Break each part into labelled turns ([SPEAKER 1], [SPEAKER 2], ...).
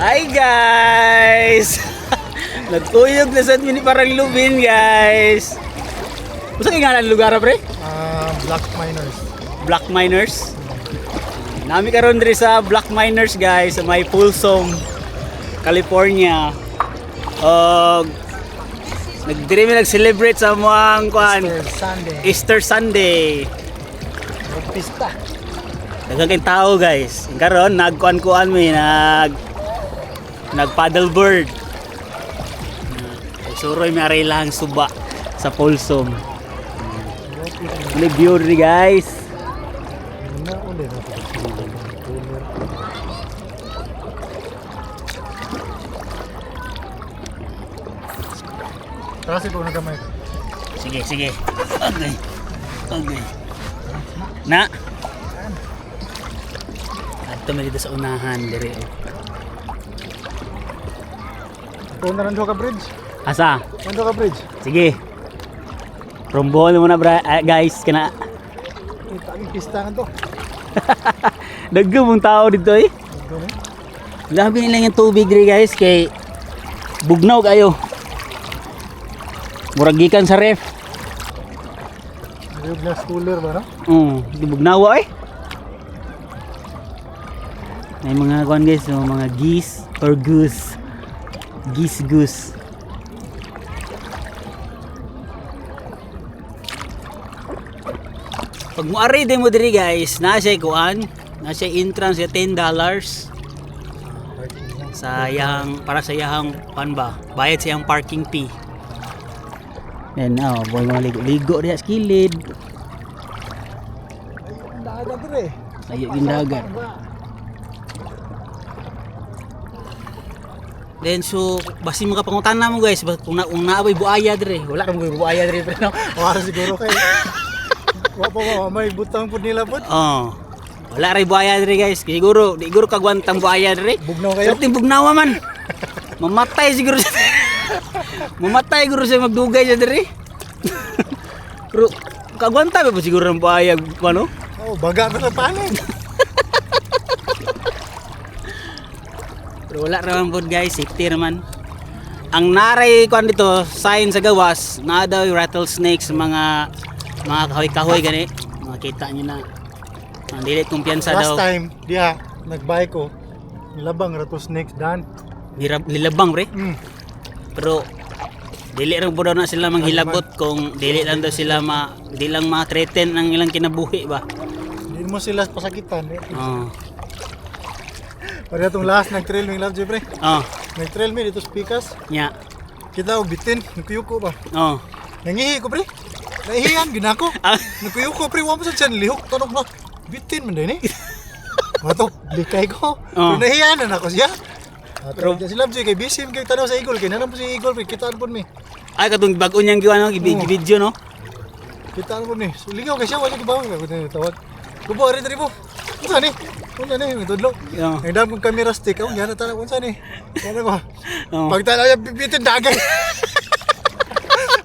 [SPEAKER 1] Hi guys! Nagtuyog na sa mini parang lubin, guys. Unsa kay ngalan lugar, pre?
[SPEAKER 2] Ah, Black Miners.
[SPEAKER 1] Black Miners. Nami karon diri sa Black Miners, guys, sa may Folsom, California. Og nagdiri mi nag-celebrate sa muang kuan
[SPEAKER 2] Easter Sunday.
[SPEAKER 1] Easter Sunday.
[SPEAKER 2] Pista.
[SPEAKER 1] Daghang kay tao, guys. Karon nagkuan-kuan mi, nag nag paddleboard. Ay suroy mi aray lang suba sa Folsom. May view diri, guys.
[SPEAKER 2] Na uli na ko. Cooler. Tara siguro na gamay.
[SPEAKER 1] Sige, sige. Okay. Okay. Na. Adto mi dito sa unahan diri oh.
[SPEAKER 2] Ikaw na nandun ka bridge.
[SPEAKER 1] Asa?
[SPEAKER 2] Nandun ka bridge.
[SPEAKER 1] Sige. Rombohon mo na bra, ah, guys, kana.
[SPEAKER 2] Eh, taging pista nga to.
[SPEAKER 1] Dagko mong tao dito eh.
[SPEAKER 2] Nandun eh.
[SPEAKER 1] Grabe nila yung tubig diri, guys, kay bugnaw kayo. Murag gikan sa ref.
[SPEAKER 2] Nandun glass cooler ba no?
[SPEAKER 1] Oo, di bugnawa eh. May mga kuan guys, oh, mga geese or goose. Geese goose. Pag muari din mo diri guys, na siya kuan, na siya entrance ya $10
[SPEAKER 2] Parking lang.
[SPEAKER 1] Sa yahang para sa yahang kuan ba, bayad sa iyang parking fee. Yan oh, boy mga ligo-ligo diha sa kilid.
[SPEAKER 2] Ay, ang dagat dire.
[SPEAKER 1] Layo yung dagat. Then so basi mga pangutana mo guys, kung naabay buaya dire, wala ra mo buaya dire pero no.
[SPEAKER 2] Wala siguro kay. Wa pa ba may butang pud nila pud.
[SPEAKER 1] Oh. Wala ra buaya dire, guys. Siguro di siguro kagwantang buaya dire.
[SPEAKER 2] Bugnaw kayo.
[SPEAKER 1] Kayo bugnawa man. Mamatay siguro siya. Mamatay siguro siya magdugay siya dire. Pero kagwanta ba po siguro ng buaya ano?
[SPEAKER 2] Oh, baga pa sa panig.
[SPEAKER 1] Pero wala ra man pod guys, safety raman. Ang naray kuan dito, sign sa gawas, na daw yung rattlesnakes, mga kahoy-kahoy gani. Makita niyo na. Ang dili kumpiyansa
[SPEAKER 2] Last
[SPEAKER 1] daw.
[SPEAKER 2] time, diha, nagbike ko. Nilabang rattlesnakes dan.
[SPEAKER 1] Nilabang pre. Pero dili ra po daw na sila manghilabot kung dili lang daw sila ma di lang ma-threaten ang ilang kinabuhi ba.
[SPEAKER 2] Hindi mo sila pasakitan. Eh.
[SPEAKER 1] Oh.
[SPEAKER 2] Para itong last nag-trail mi love pre.
[SPEAKER 1] Oh,
[SPEAKER 2] Nag-trail mi dito sa Pikas.
[SPEAKER 1] nya.
[SPEAKER 2] Kita og bitin, nagkuyuko ba.
[SPEAKER 1] Oh.
[SPEAKER 2] Nangihi ko pre. Nahihiyan ginako.
[SPEAKER 1] Ah.
[SPEAKER 2] Nagkuyuko pre, wa mo sa tiyan lihok tanong na. Bitin man din eh. Mato, likay ko.
[SPEAKER 1] Oh.
[SPEAKER 2] Pero nahihiyan na ako siya.
[SPEAKER 1] Pero-
[SPEAKER 2] Pero sila kay busy kay tanaw sa eagle kay nanam po si eagle pre, kitaan po mi.
[SPEAKER 1] Ay katong bag-o niyang giwa no, video no.
[SPEAKER 2] Kitaan po mi. So, ligaw kay siya wala gibaw kay ko tawag. Kubo ari diri po. Unsa ni? Unsa ni? Tudlo.
[SPEAKER 1] Oh.
[SPEAKER 2] Ang dam kong camera stick, ako yan tanaw unsa ni? Ano ko?
[SPEAKER 1] Oh.
[SPEAKER 2] Pag tanaw niya bibitin dagay.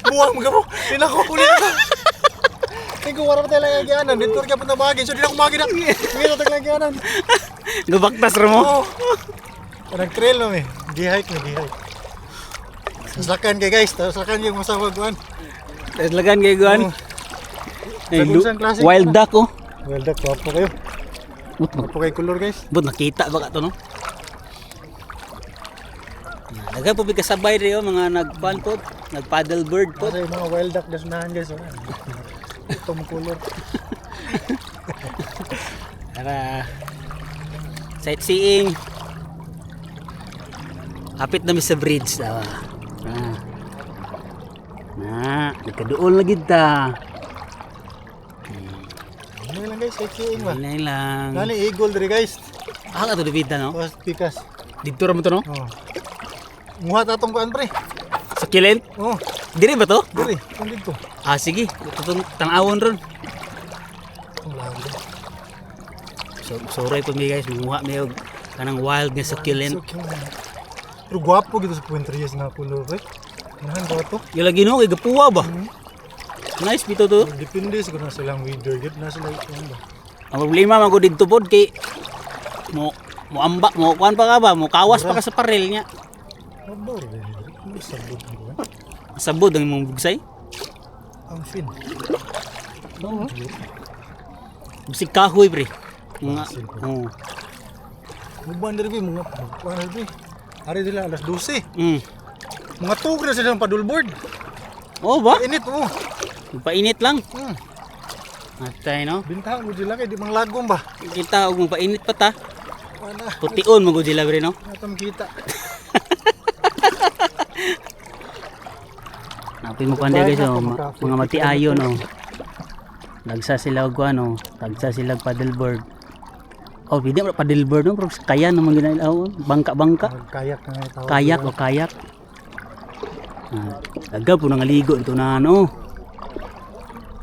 [SPEAKER 2] Buwang mga po. Tinako ko nila. Tingko wala pa talaga gianan. Dito ka pa magi. So di na ako magi na. Hindi na talaga gianan.
[SPEAKER 1] Gabaktas ra mo.
[SPEAKER 2] Oo. Nag-trail na mi. Gi-hike na gi-hike. Saslakan kay guys, saslakan yung masawag kuan.
[SPEAKER 1] Lagan kay guan.
[SPEAKER 2] Oo.
[SPEAKER 1] Ay,
[SPEAKER 2] Sa kung klase
[SPEAKER 1] wild
[SPEAKER 2] ka na.
[SPEAKER 1] duck oh.
[SPEAKER 2] Well, duck, wapo kayo.
[SPEAKER 1] But,
[SPEAKER 2] Wapo kay color guys.
[SPEAKER 1] but nakita ba ka to no? Daghang po kasabay rin oh, mga nagkuan po, nagpaddle bird po.
[SPEAKER 2] Kasi yung mga wild duck dasunahan guys. Oh. Itong color.
[SPEAKER 1] Para sightseeing. Hapit na mi sa bridge daw. Ah. Na, nagkaduol na gid ta.
[SPEAKER 2] Ano lang guys, sightseeing ba?
[SPEAKER 1] Ano lang.
[SPEAKER 2] Nani eagle diri guys.
[SPEAKER 1] Ah, kato dibita no.
[SPEAKER 2] Tapos pikas.
[SPEAKER 1] Dito ra mo to no.
[SPEAKER 2] Oh. Muha ta tong kuan pre.
[SPEAKER 1] Sa kilent.
[SPEAKER 2] Oh,
[SPEAKER 1] Dire ba to?
[SPEAKER 2] diri, kung dito.
[SPEAKER 1] Ah, sige. Ito tong tangawon ron.
[SPEAKER 2] Ang lago.
[SPEAKER 1] So, suroy po mi guys, manguha mi og kanang wild nga succulent.
[SPEAKER 2] So cute. Pero gwapo gito sa Point Reyes nga color pre. Nahan ba to?
[SPEAKER 1] Yung lagi no, kay gapuwa ba? Nice bito to.
[SPEAKER 2] Depende siguro na silang weather gid na sila kuan ba.
[SPEAKER 1] Ang problema man ko didto pod kay mo Muamba mo kuan pa ka ba? Mo kawas pa ka sa paril niya.
[SPEAKER 2] Mabor rin. Sabot ko.
[SPEAKER 1] Sabod ang imong bugsay.
[SPEAKER 2] Ang fin.
[SPEAKER 1] Bisig kahoy, pre. Mga
[SPEAKER 2] Basin ko.
[SPEAKER 1] oh.
[SPEAKER 2] Muban diri mga kuan diri. Ari dila alas 12. Mga tug na sila ng paddleboard.
[SPEAKER 1] Oh ba?
[SPEAKER 2] Init oh.
[SPEAKER 1] Painit lang. Atay, no.
[SPEAKER 2] Bintahan mo sila kay di mang lagom ba.
[SPEAKER 1] Kita og painit pa ta.
[SPEAKER 2] Wala.
[SPEAKER 1] Pution mo gud sila, pre, no.
[SPEAKER 2] Natam kita.
[SPEAKER 1] Napin mo kuan guys, oh, mga matiayon, oh. Dagsa sila og kuan, oh. Dagsa sila og paddleboard. Oh, pwede mo paddleboard, no, pero kaya naman ginailaw, oh. Bangka-bangka.
[SPEAKER 2] Kayak na nga tawag.
[SPEAKER 1] Kayak o kayak. Ah, daga po nang ligo ito na ano.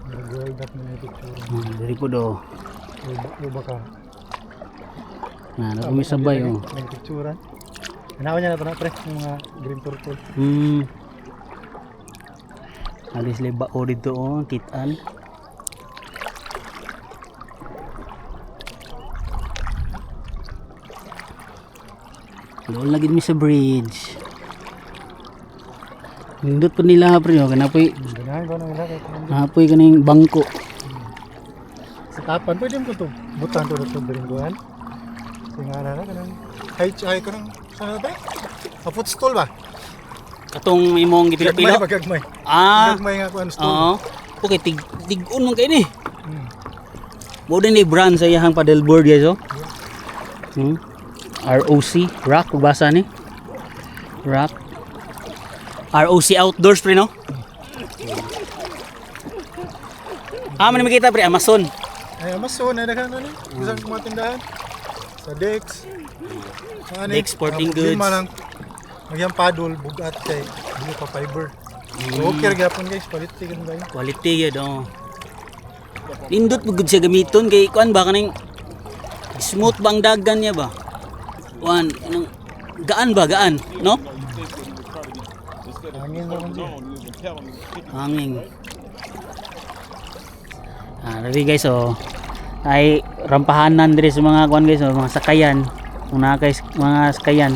[SPEAKER 2] Nag-world up na yung picture.
[SPEAKER 1] Ah, diri po do.
[SPEAKER 2] O baka.
[SPEAKER 1] Na, nagumisabay, oh.
[SPEAKER 2] May picture. Hanawan niya na ito na pre, yung mga green turtle.
[SPEAKER 1] Alis sila bao dito, oh, kitaan. Doon lagi mi sa bridge. Nindot po nila pre, oh, kanapoy,
[SPEAKER 2] Ganahan ko na nila kay
[SPEAKER 1] napoy kaning bangko.
[SPEAKER 2] Sa kapan pwede mo to butan to to biringguan. Singana na kanang ay ay kanang sana ba? A footstool ba?
[SPEAKER 1] Katong imong gipilo-pilo.
[SPEAKER 2] Gagmay ba gagmay?
[SPEAKER 1] Ah,
[SPEAKER 2] Gagmay nga kuan stool.
[SPEAKER 1] oo. Okay, tig-on man kay ni. Mo din ni brand sa iyahang paddleboard, guys, oh. ROC, Rock, basa ni. Rock. ROC Outdoors, pre, no? Ah, man makita, pre, Amazon.
[SPEAKER 2] Ay Amazon ay daghan na ni. Bisan mga tindahan. Sa Dex. Ano,
[SPEAKER 1] Dex Sporting
[SPEAKER 2] ang problema
[SPEAKER 1] Goods.
[SPEAKER 2] lang, ang iyang paddle bugat kay dili pa fiber. So, okay ra gyapon guys, palit tigil kayo.
[SPEAKER 1] Quality yun, oh. Nindot mo gud siya gamiton kay kuan ba kaning smooth ba ang dagan niya ba? Kuan anong gaan ba gaan, no?
[SPEAKER 2] Hangin ra man siya.
[SPEAKER 1] Hangin. Ah, ready guys, oh. Ay rampahanan diri sa mga kuan guys, oh, mga sakayan. Kung naa kay mga sakayan.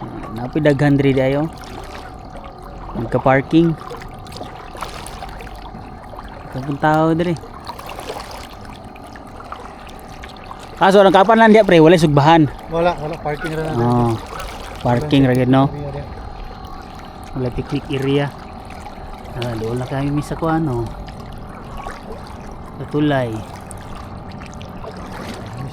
[SPEAKER 1] Ah, napoy daghan diri dayo. Nagka-parking. Kapun tao diri. Kaso ang kapan lang diya pre, wala sugbahan.
[SPEAKER 2] Wala, wala parking ra na.
[SPEAKER 1] Oh. Parking ra gyud, no.
[SPEAKER 2] Area diya.
[SPEAKER 1] Wala picnic area. Ah, doon lang kami sa kuan, oh. Sa tulay.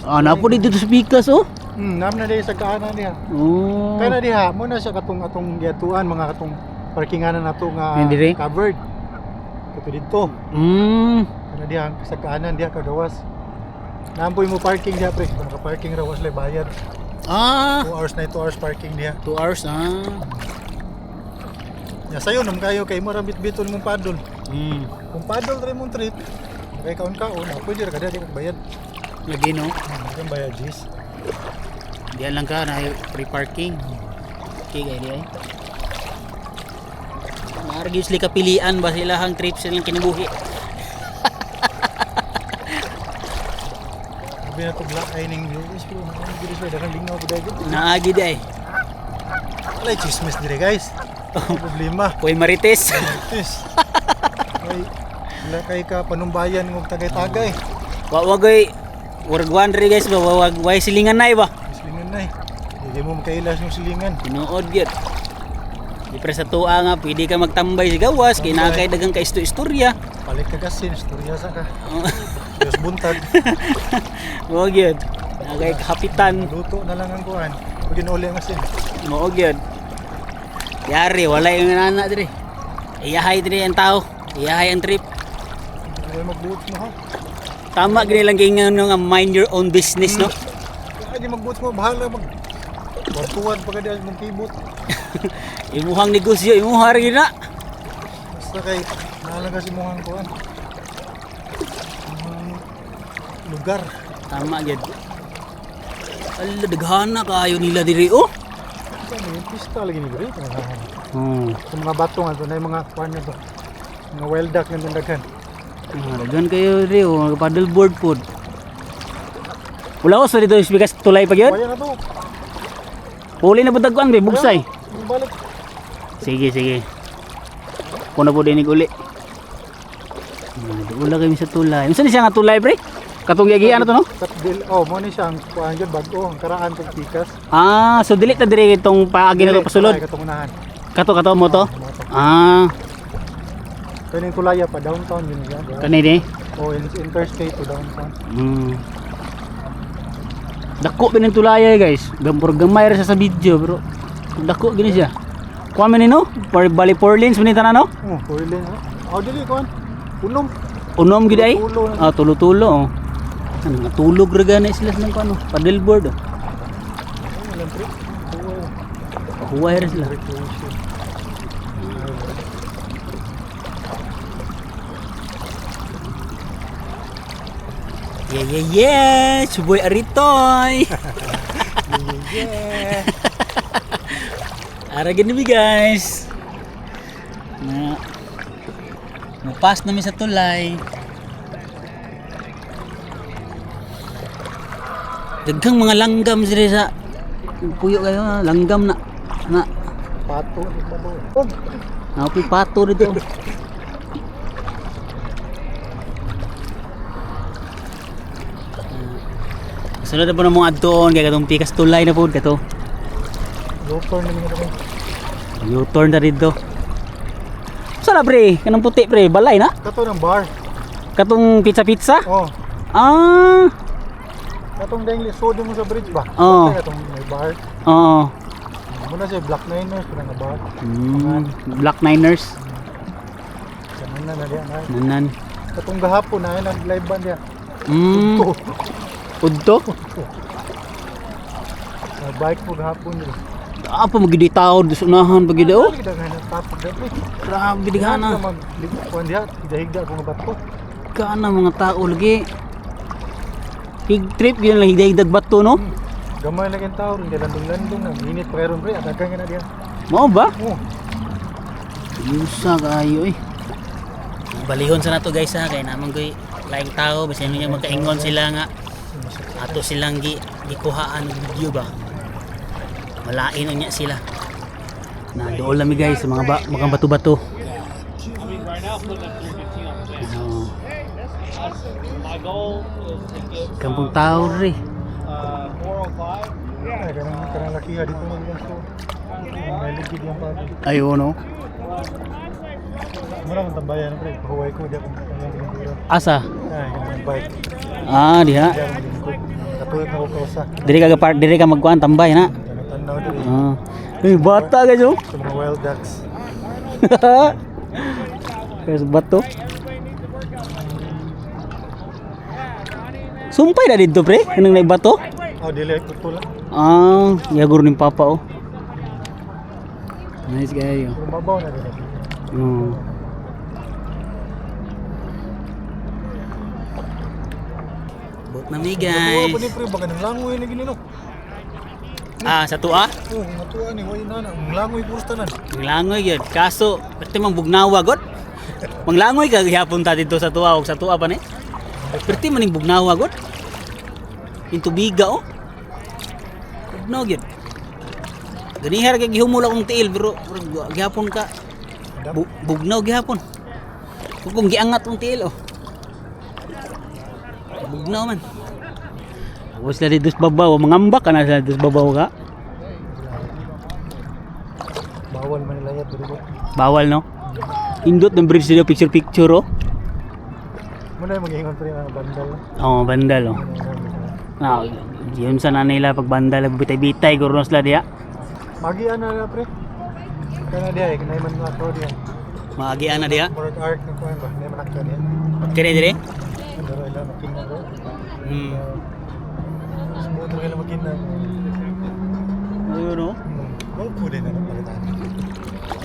[SPEAKER 1] Ah, napo dito sa Pikas, oh.
[SPEAKER 2] Nam na diha sa kaanan diha.
[SPEAKER 1] Oh.
[SPEAKER 2] Kaya na diha, mo na siya katong atong giatuan mga katong parkinganan nato nga
[SPEAKER 1] Yan dire?
[SPEAKER 2] covered. Kato didto. Kana diha sa kaanan diha kagawas. Nampoy mo parking diha pre, kung naka-parking ra was lay bayad.
[SPEAKER 1] Ah,
[SPEAKER 2] 2 hours na 2 hours parking diha.
[SPEAKER 1] 2 hours ah.
[SPEAKER 2] Ya sayo nam kayo kay mo ra bitbiton mong paddle. Kung paddle ra mong trip, kay kaon kaon, ah, pwede ra ka diha di ka bayad.
[SPEAKER 1] Lagi, no.
[SPEAKER 2] Kan bayad gis.
[SPEAKER 1] Diyan lang ka na free parking. Okay, gaya di ay. Maargi sila kapilian ba sila hang trip silang kinabuhi.
[SPEAKER 2] Sabi na to black eye ning US pero ano gid siya daghang lingaw pud dayon.
[SPEAKER 1] Naagi di ay.
[SPEAKER 2] Walay chismis dire guys. Ang problema.
[SPEAKER 1] Uy, Marites.
[SPEAKER 2] Yes. Ay, wala kay ka panumbayan ng tagay-tagay.
[SPEAKER 1] Wa wagoy wargwan ri guys ba wag way silingan na ba.
[SPEAKER 2] Silingan na eh. Hindi mo makailas yung silingan.
[SPEAKER 1] Tinuod gyud. Di pre sa tuwa nga pwede ka magtambay sa gawas kay naa kay daghang ka istorya.
[SPEAKER 2] Palit ka kasi, istorya sa ka. Diyos buntag.
[SPEAKER 1] Mao gyud. Naa kay kapitan.
[SPEAKER 2] Luto na lang ang kuhan. Huwag ginuli ang asin.
[SPEAKER 1] Mao gyud. Yari wala yung nana diri. Iyahay diri ang tao. Iyahay ang trip.
[SPEAKER 2] Huwag magbuot mo ha.
[SPEAKER 1] Tama gini lang giingon nga mind your own business, no.
[SPEAKER 2] Kaya di magbuot mo, bahala mag... Tuwad pa ka di mong kibot.
[SPEAKER 1] Imuhang negosyo, imuha ra gyud na.
[SPEAKER 2] Basta kay, nalang kasi mong ang kuhan. Imong lugar.
[SPEAKER 1] Tama gyud. Ala, daghana kaayo nila diri oh.
[SPEAKER 2] Ano yung pista lagi ni diri.
[SPEAKER 1] Oh.
[SPEAKER 2] Sa mga bato nga, doon ay mga kuhan na to. Mga wild duck nga doon daghan.
[SPEAKER 1] Ah, daghan kayo diri oh, paddleboard pod. Wala ko sa dito bigas tulay pa gyud.
[SPEAKER 2] Wala na to.
[SPEAKER 1] Puli na pud kuan be, bugsay.
[SPEAKER 2] Balik.
[SPEAKER 1] Sige, sige. Kuna po dinig uli. Doon kami sa tulay. Unsa ni siya nga tulay, pre? Katong giagian na to, no?
[SPEAKER 2] Tatdil. Oh, mo ni siya ang kuan jud bag-o ang karaan pag pikas.
[SPEAKER 1] Ah, so dili ta diri itong paagi na to pasulod.
[SPEAKER 2] Ay, katong unahan.
[SPEAKER 1] Kato kato mo to.
[SPEAKER 2] Oh, mo to.
[SPEAKER 1] Ah,
[SPEAKER 2] Kaning tulaya pa downtown yun siya.
[SPEAKER 1] kani ni.
[SPEAKER 2] Oh, interstate to downtown.
[SPEAKER 1] Dako bin ang tulay guys. Gampor gamay ra siya sa video, bro. Dako gini siya. Kuha man ni no? Por bali 4 lanes man ni tanan, no?
[SPEAKER 2] Oh, 4 lane. Oh, dili kuan. Unom.
[SPEAKER 1] Unom gid ay.
[SPEAKER 2] Tulo na.
[SPEAKER 1] Ah, tulo-tulo oh. Ano, natulog ra gani sila sa kuno. Paddleboard oh.
[SPEAKER 2] Oh, walang trip. Oh,
[SPEAKER 1] Huway ra sila.
[SPEAKER 2] recreation.
[SPEAKER 1] Yeah. Suboy aritoy.
[SPEAKER 2] Yeah.
[SPEAKER 1] Ara gini mi, guys. Na Mupas na mi sa tulay. Daghang mga langgam sila sa puyo kayo ha? Langgam na. Na
[SPEAKER 2] Pato, pato. Oh,
[SPEAKER 1] napi pato dito. Sunod na po ng mga adtoon kay katong pikas tulay na po kato.
[SPEAKER 2] U-turn na mga to.
[SPEAKER 1] U-turn na dito. Saan na pre? Kanang puti pre, balay na?
[SPEAKER 2] Kato ng bar.
[SPEAKER 1] Katong pizza pizza?
[SPEAKER 2] Oh,
[SPEAKER 1] Ah,
[SPEAKER 2] katong dahil lisod mo sa bridge ba?
[SPEAKER 1] Oo.
[SPEAKER 2] Katong may bar.
[SPEAKER 1] Oo.
[SPEAKER 2] Muna siya Black Niners kanang nga bar.
[SPEAKER 1] Black Niners.
[SPEAKER 2] Ganun na na diya na.
[SPEAKER 1] Nanan.
[SPEAKER 2] Katong gahapon na nag live band diya.
[SPEAKER 1] Hmm.
[SPEAKER 2] To.
[SPEAKER 1] Udto?
[SPEAKER 2] Sa bike mo gahapon dito.
[SPEAKER 1] Ah, pa magidi tao sa unahan pag gid oh.
[SPEAKER 2] Ay, daghan na tapos dito.
[SPEAKER 1] Grabe digana.
[SPEAKER 2] Mag kuan diya, higda-higda ko nga bato.
[SPEAKER 1] Kana mga tao lagi. Big trip yun lang higda-higdag bato, no?
[SPEAKER 2] Gamay lang yung tao rin, landong-landong na. Minit pa karon pre, daghan ka na diya.
[SPEAKER 1] Mao ba?
[SPEAKER 2] Oh,
[SPEAKER 1] Yusa kayo eh. Balihon sa nato guys ha, kay naman koy laing tao bisan niya magkaingon sila nga ato silang gi gikuhaan og video ba. Malain unya sila. Na dool lami guys sa mga ba, mga bato-bato. Ano? Kampung tao ri.
[SPEAKER 2] Ay, kanang lakiha dito na yung store. May ligid yung pa.
[SPEAKER 1] Ayo no.
[SPEAKER 2] Mura man tambayan pre, pahuway ko diya kung kanang ginigura.
[SPEAKER 1] Asa?
[SPEAKER 2] Ay, kanang bike.
[SPEAKER 1] Ah, diha.
[SPEAKER 2] Diya akong lingkod. Katulad na ko kausa.
[SPEAKER 1] Diri ka ga diri ka magkuan tambay na.
[SPEAKER 2] Tanaw diri
[SPEAKER 1] Ah. Uy, bata guys oh.
[SPEAKER 2] sa mga wild ducks.
[SPEAKER 1] Kaya sa bato. Sumpay na dito pre, kanang nay bato.
[SPEAKER 2] Oh, dili ay putol.
[SPEAKER 1] Ah, yaguro ning papa oh. Nice guy oh.
[SPEAKER 2] Pero mabaw na dili.
[SPEAKER 1] Oh. Bot na mi
[SPEAKER 2] Tuwa
[SPEAKER 1] guys.
[SPEAKER 2] pa ni pre, baka nang langoy na gini no.
[SPEAKER 1] Ah, sa tuwa?
[SPEAKER 2] Oh, nga tuwa ni way na na, ang langoy puros tanan.
[SPEAKER 1] Manglangoy gyud. Kaso, pwede mang bugnawa god. Manglangoy ka gihapon ta dito sa tuwa og sa tuwa pa ni. Pwede man ning bugnawa god. Yung tubiga oh. Bugnaw gyud. Ganihar kay gihumol akong tiil pero pero gihapon ka bugnaw gihapon. Kung giangat akong tiil oh. Bugnaw man. Tapos sila dito sa babaw, mangambak ka na sila dito sa babaw ka.
[SPEAKER 2] Bawal man nila yat diri.
[SPEAKER 1] Bawal no? Indot ng bridge dito, picture picture oh.
[SPEAKER 2] Muna yung mag-ingon pre mga bandal.
[SPEAKER 1] Oo, bandal oh. Na, yun sa nila pag bandal bitay-bitay guro na sila diya.
[SPEAKER 2] Magian na na pre. Kana diya, kanay man ako diya.
[SPEAKER 1] Maagian na diya.
[SPEAKER 2] Murag arc na kuan ba, kanay man ako diya.
[SPEAKER 1] Kini dire.
[SPEAKER 2] Pero ila makinang ko. Smooth ra kay makinang.
[SPEAKER 1] Ayun oh.
[SPEAKER 2] Oh, pwede na lang palitan.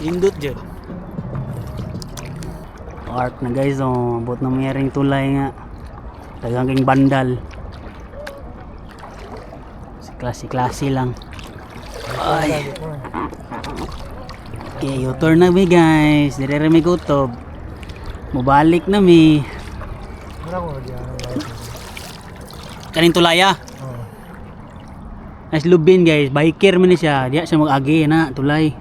[SPEAKER 1] Indot jud. Arc na guys oh, abot na mayring tulay nga. Daghang king bandal. Si klase-klase lang. Ay. Okay, U-turn na mi guys. Dire ra mi gutob. Mubalik na mi.
[SPEAKER 2] Mura ko magian ang live.
[SPEAKER 1] Kaning tulaya.
[SPEAKER 2] Oh.
[SPEAKER 1] Nice Lubin, guys, biker man ni siya. Diya siya mag-agi na tulay.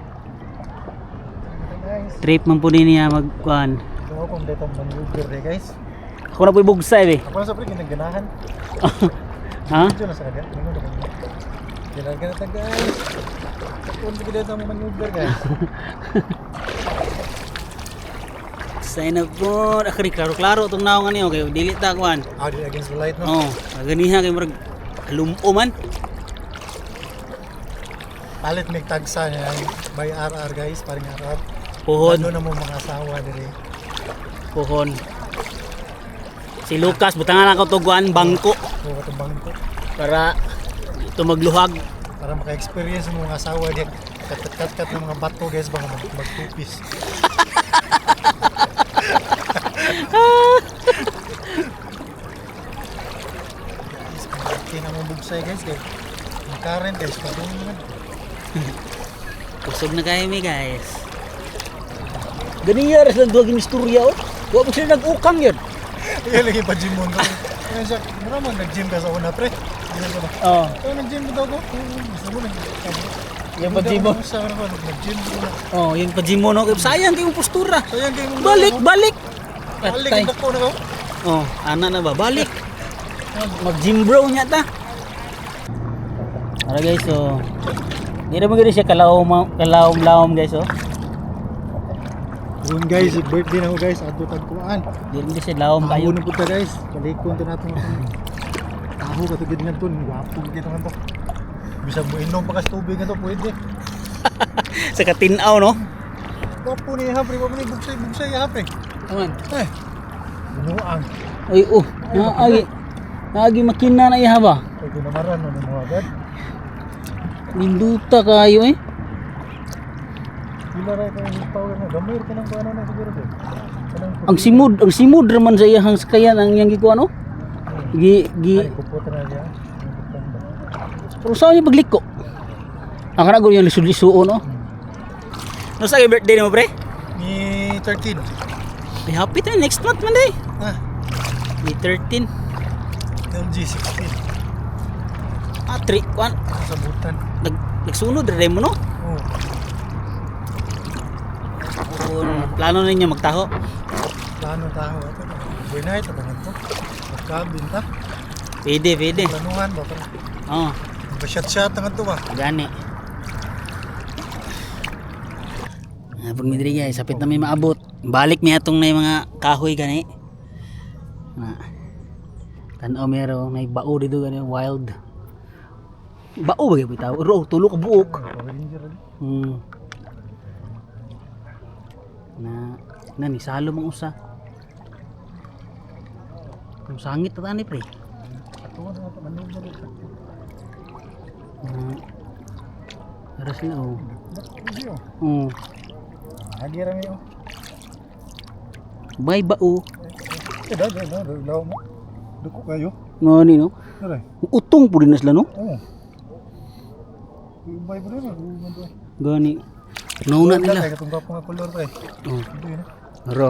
[SPEAKER 2] Guys,
[SPEAKER 1] Trip man po ni niya magkuan.
[SPEAKER 2] so kung dito maneuver eh, guys.
[SPEAKER 1] Ako na po ibugsay eh.
[SPEAKER 2] Ako na sa pre ginaganahan.
[SPEAKER 1] Ha?
[SPEAKER 2] Medyo na sa kanya. Ano na kanya? Ginagana ta, guys. Kung dito mo maneuver, guys.
[SPEAKER 1] Sign up po. Akri klaro-klaro itong naong ano kay dili ta kuan.
[SPEAKER 2] Ah, di against the light, no?
[SPEAKER 1] Oh, ganiha kay murag lumo man.
[SPEAKER 2] Palit mig tagsa niya by RR, guys, paring RR.
[SPEAKER 1] Puhon,
[SPEAKER 2] Ano na mo mga asawa diri.
[SPEAKER 1] puhon. Si Lucas butangan ako tuguan bangko
[SPEAKER 2] Ko katong bangko
[SPEAKER 1] para ito magluhag.
[SPEAKER 2] Para maka-experience mo mga asawa diyan. Kat-kat-kat ng mga bato, guys, baka magtupis. Guys, kung na mong bugsay, guys, kay ang current, guys, padung na.
[SPEAKER 1] Kusog na kayo mi, guys. Ganiya ras lang duwag yung istorya oh. Wa mo sila nag-ukang yun.
[SPEAKER 2] Iya lagi pa gym mo. Ano siya, mura man nag-gym ka sa una, pre. Ano ka ba?
[SPEAKER 1] Oh,
[SPEAKER 2] Oh, nag-gym mo daw ko. Oo, gusto mo nag
[SPEAKER 1] yung pa gym mo.
[SPEAKER 2] Sa ano ba, nag-gym mo na.
[SPEAKER 1] Oh, yung pa gym mo no. Kaya sayang kayong postura.
[SPEAKER 2] Sayang kayo mong
[SPEAKER 1] Balik, balik.
[SPEAKER 2] Balik
[SPEAKER 1] Patay.
[SPEAKER 2] ang dako na ko.
[SPEAKER 1] Oh, ana na ba? Balik. Mag gym bro niya ta. Ara guys, so di naman gani siya kalawom kalawom lawom, guys, oh.
[SPEAKER 2] Yun guys, birthday na ko, guys, adto tagkuan.
[SPEAKER 1] Di rin siya lawom
[SPEAKER 2] Taho
[SPEAKER 1] kayo.
[SPEAKER 2] na punta, guys. Balikon to nato. Taho ka to gid nga to, gwapo gid nga to. Bisag mo inom pa kas tubig nga to pwede.
[SPEAKER 1] Sa katinaw no.
[SPEAKER 2] Gwapo ni ha pre, gwapo ni bugsay bugsay ha pre.
[SPEAKER 1] Aman.
[SPEAKER 2] Eh. Binuang.
[SPEAKER 1] Oy, oh, naagi. Naagi makina na iha ba?
[SPEAKER 2] Kay ginamaran no nimo agad.
[SPEAKER 1] Ninduta kayo eh.
[SPEAKER 2] Pila ra kay power na gamay ra kanang kuan na siguro pre. Kanang
[SPEAKER 1] Ang simod raman sa iyahang sakayan ang iyang gikuan oh. Gi gi
[SPEAKER 2] Ay, kupot na siya.
[SPEAKER 1] Pero saan niya pagliko? Ang kana yung lisod-lisuon oh. No sa birthday nimo, pre?
[SPEAKER 2] Ni 13.
[SPEAKER 1] Ay, happy na next month man day.
[SPEAKER 2] Ah,
[SPEAKER 1] Ni 13.
[SPEAKER 2] LG 16.
[SPEAKER 1] Ah, 3 1.
[SPEAKER 2] Sa butan.
[SPEAKER 1] Nagsunod ra mo no?
[SPEAKER 2] Oh.
[SPEAKER 1] Kung plano ninyo magtaho.
[SPEAKER 2] Plano taho ato. Buhay na ito to. Magkabin ta.
[SPEAKER 1] Pwede, pwede.
[SPEAKER 2] Planuhan ba pre?
[SPEAKER 1] Oh,
[SPEAKER 2] Magpa-shot-shot na to ba?
[SPEAKER 1] gani. Ah, pag midri guys, sapit na may maabot. Balik mi atong na yung mga kahoy gani. Na. Tanaw mero may bao dito gani wild. Bao ba gyud bitaw? Ro, tulo ka buok.
[SPEAKER 2] Power Ranger lagi.
[SPEAKER 1] Na na ni salo mang usa. Ang sangit ta ni pre.
[SPEAKER 2] Ato na ito, manubal ito.
[SPEAKER 1] Na. Aras na oh.
[SPEAKER 2] Dako oh.
[SPEAKER 1] Oh.
[SPEAKER 2] Agi ra mi oh.
[SPEAKER 1] Bay bao.
[SPEAKER 2] Eh, da da da, law mo. Duko kayo.
[SPEAKER 1] Ngani no.
[SPEAKER 2] Aray.
[SPEAKER 1] Utong pud na sila no.
[SPEAKER 2] Oh. Ubay pa rin, uban to.
[SPEAKER 1] Gani. Nauna nila.
[SPEAKER 2] Kay katong gwapo nga kolor pre.
[SPEAKER 1] Oh.
[SPEAKER 2] Ito yun.
[SPEAKER 1] Ro.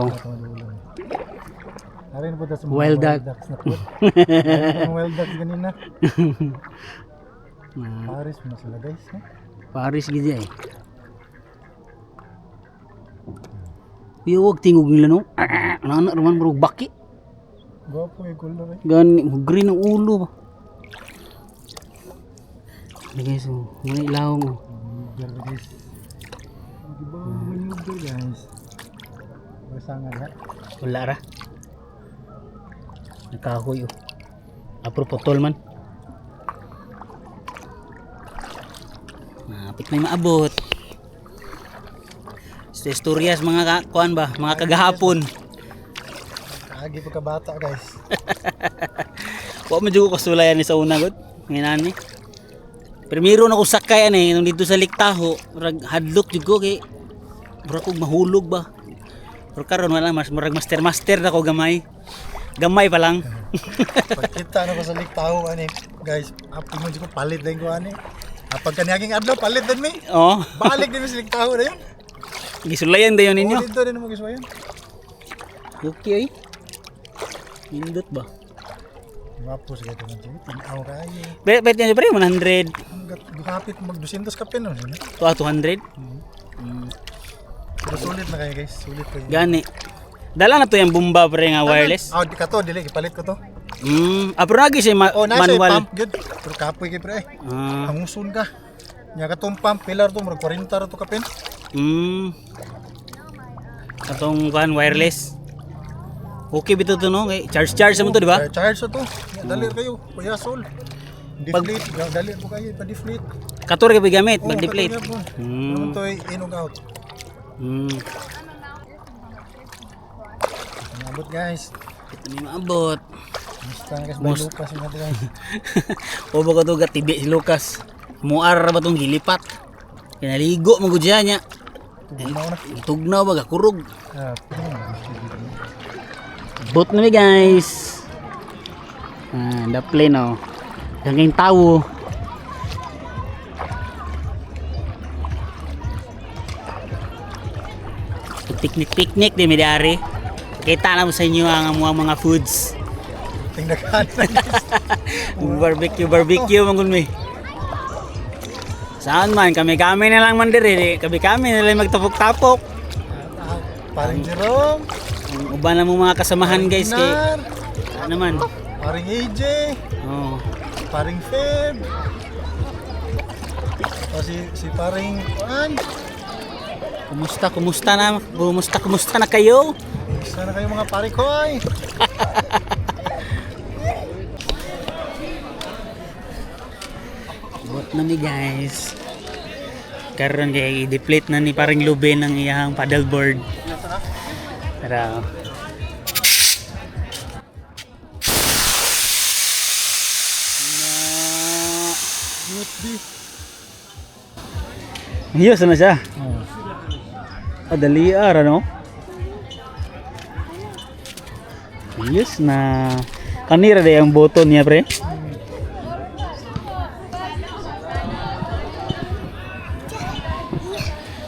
[SPEAKER 2] Ari na po ta sa mga
[SPEAKER 1] Wild duck.
[SPEAKER 2] Wild ducks na po. Ari po wild ducks ganina.
[SPEAKER 1] Na
[SPEAKER 2] Paris mo na sila, guys. No?
[SPEAKER 1] Paris gid eh. Uy, wag tingog nila no. Ano raman murag baki.
[SPEAKER 2] Gwapo yung kolor eh.
[SPEAKER 1] Gani mo green ang ulo ba. Ano guys, oh, mga ilawong oh.
[SPEAKER 2] Maneuver guys. Di ba maneuver, guys? Basta nga lahat.
[SPEAKER 1] Wala ra. Nakahoy oh. Apro putol man. Napit may maabot. Sa istorya sa mga kuan ba, mga kagahapon.
[SPEAKER 2] Agi pagkabata, guys.
[SPEAKER 1] Wa man jud ko kasulayan ni sa una gud. Nginani. Primero na ko sakay ani nung dito sa Liktaho, murag hadlok jud ko kay murag kog mahulog ba. Pero karon wala mas murag master master na ko gamay. Gamay pa lang.
[SPEAKER 2] Pagkita na ko sa liktaho ani guys, apo mo ko palit din ko ani. Apag kaniaging adlaw palit din mi.
[SPEAKER 1] Oh,
[SPEAKER 2] Balik din mi sa liktaho na yun.
[SPEAKER 1] gisulayan dayon ninyo.
[SPEAKER 2] Oo, dito din mo gisuwayan.
[SPEAKER 1] Okay ay. Nindot ba?
[SPEAKER 2] Gwapo siya ito ng jeep. Tanaw kayo.
[SPEAKER 1] Pre, pre, pre, pre, 100.
[SPEAKER 2] Hanggat hapit mag 200 kapin no. No?
[SPEAKER 1] To, ah, 200.
[SPEAKER 2] Pero sulit na kayo, guys. Sulit kayo.
[SPEAKER 1] Gani. Dala na to yung bomba, pre, nga wireless.
[SPEAKER 2] Ah, di ka to, dili gipalit ko to.
[SPEAKER 1] Ah, pero nagi siya
[SPEAKER 2] Oh, nasa
[SPEAKER 1] manual.
[SPEAKER 2] pump gyud. Pero kapoy kay pre.
[SPEAKER 1] Ah,
[SPEAKER 2] Hanguson ka. Nya katong pump pilar to murag 40 ra to kapin.
[SPEAKER 1] Katong kuan wireless. Okay bito to, no? Kay charge charge mo to, di ba?
[SPEAKER 2] Charge to. Nya, dali ra kayo. Kuya Sol. Deflate, dali po kayo pa-deflate.
[SPEAKER 1] Kator kay gamit,
[SPEAKER 2] Oh,
[SPEAKER 1] mag-deflate.
[SPEAKER 2] katong gyapon. Naman to ay in ug out. Nabot, guys.
[SPEAKER 1] Ito ni maabot.
[SPEAKER 2] Musta na guys, by Lucas nga to, guys.
[SPEAKER 1] O ba to tibi si Lucas. Muar ra ba tong gilipat? Kinaligo man gud siya niya.
[SPEAKER 2] Tugnaw na.
[SPEAKER 1] Tugnaw ba gakurog.
[SPEAKER 2] Ah, pwede na.
[SPEAKER 1] Boat na mi, guys. Ah, the plane oh. Ganging tawo. Picnic picnic di mi dari. Kita na mo sa inyo ang mga foods.
[SPEAKER 2] Tingnakan na, guys.
[SPEAKER 1] Barbecue barbecue man gud mi. Saan man kami kami na lang man diri, di. Kami kami na lang magtapok-tapok.
[SPEAKER 2] Ah, paring Jerome.
[SPEAKER 1] Ang uban na mo mga kasamahan, guys, kay
[SPEAKER 2] Nar,
[SPEAKER 1] ano naman.
[SPEAKER 2] Paring AJ,
[SPEAKER 1] Oh.
[SPEAKER 2] paring Feb. O si paring Juan.
[SPEAKER 1] Kumusta, kumusta na? Kumusta, kumusta na kayo?
[SPEAKER 2] Kumusta na kayo mga pare ko ay?
[SPEAKER 1] Bot na mi, guys. Karon kay i-deflate na ni paring Lubin ang iyang paddleboard. Tara. Na.
[SPEAKER 2] USB.
[SPEAKER 1] Yes, ano siya?
[SPEAKER 2] Oh.
[SPEAKER 1] Ah, dali ara, no? Yes na. Kanira day ang button niya, pre.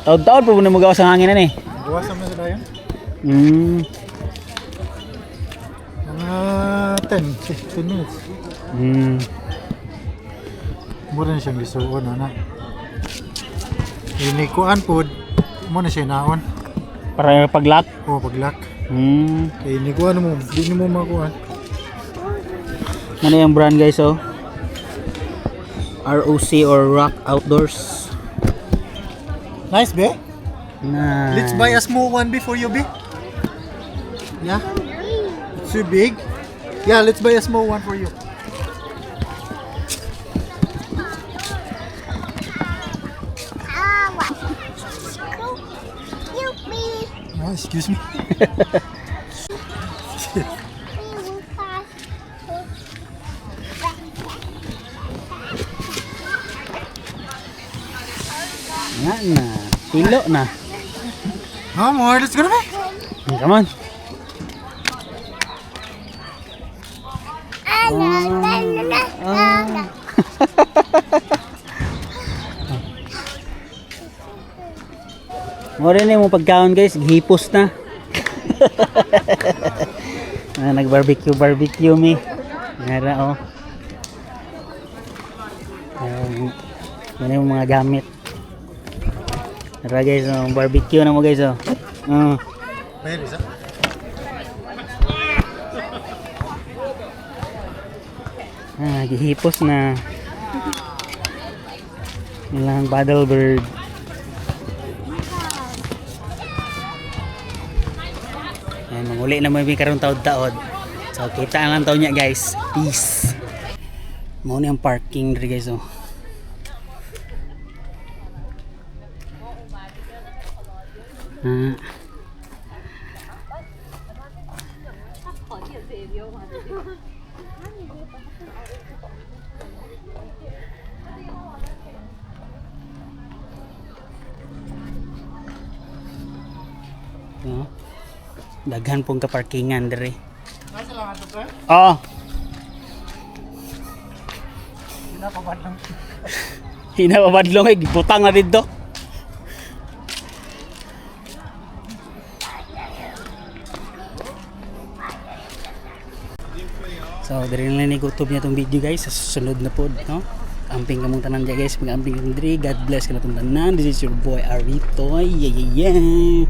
[SPEAKER 1] Taod-taod po na magawa sa hangin na eh.
[SPEAKER 2] Buwasan mo sila yun? Mga 10, 15 minutes. Mura na siyang lisuon, ana. Ini kuan pod, mo na siya naon.
[SPEAKER 1] Para pag-lock.
[SPEAKER 2] O pag-lock. Kay ini kuan mo, di mo makuan.
[SPEAKER 1] Ano yung brand, guys, oh? ROC or Rock Outdoors.
[SPEAKER 2] Nice, be?
[SPEAKER 1] Nice.
[SPEAKER 2] Let's buy a small one before you, be. Yeah. It's too big. Yeah, let's buy a small one for you.
[SPEAKER 3] Ah, what? Excuse me.
[SPEAKER 2] Oh, excuse me.
[SPEAKER 3] Lucas.
[SPEAKER 1] Nga na. Pilo na.
[SPEAKER 2] No more. Let's go na, be.
[SPEAKER 1] Come on.
[SPEAKER 3] Ah, la, la, la, la, la, la.
[SPEAKER 1] Mo rin yung pagkaon, guys, gihipos na. Ah, nag-barbecue barbecue mi. Nara oh. Yan yung mga gamit. Tara guys, oh, barbecue na mo, guys, oh. Oh.
[SPEAKER 2] Pwede, isa.
[SPEAKER 1] Ah, gihipos na. Ilang paddleboard. Ayan, manguli na may karon taod-taod. So, kita na lang taon niya, guys. Peace. Mao ni ang parking diri, guys, oh. Ah. No? Daghan pong kaparkingan diri.
[SPEAKER 2] Nasa lang ato, pre?
[SPEAKER 1] Oo.
[SPEAKER 2] Pinapabad lang.
[SPEAKER 1] Hinababadlong ay gibutang na dito. So, diri na lang ni gutob niya tong video, guys, sa susunod na pod, no? Amping kamong tanan diya, guys, mag-amping kamong diri. God bless kanatong tanan. This is your boy Arito. Yeah.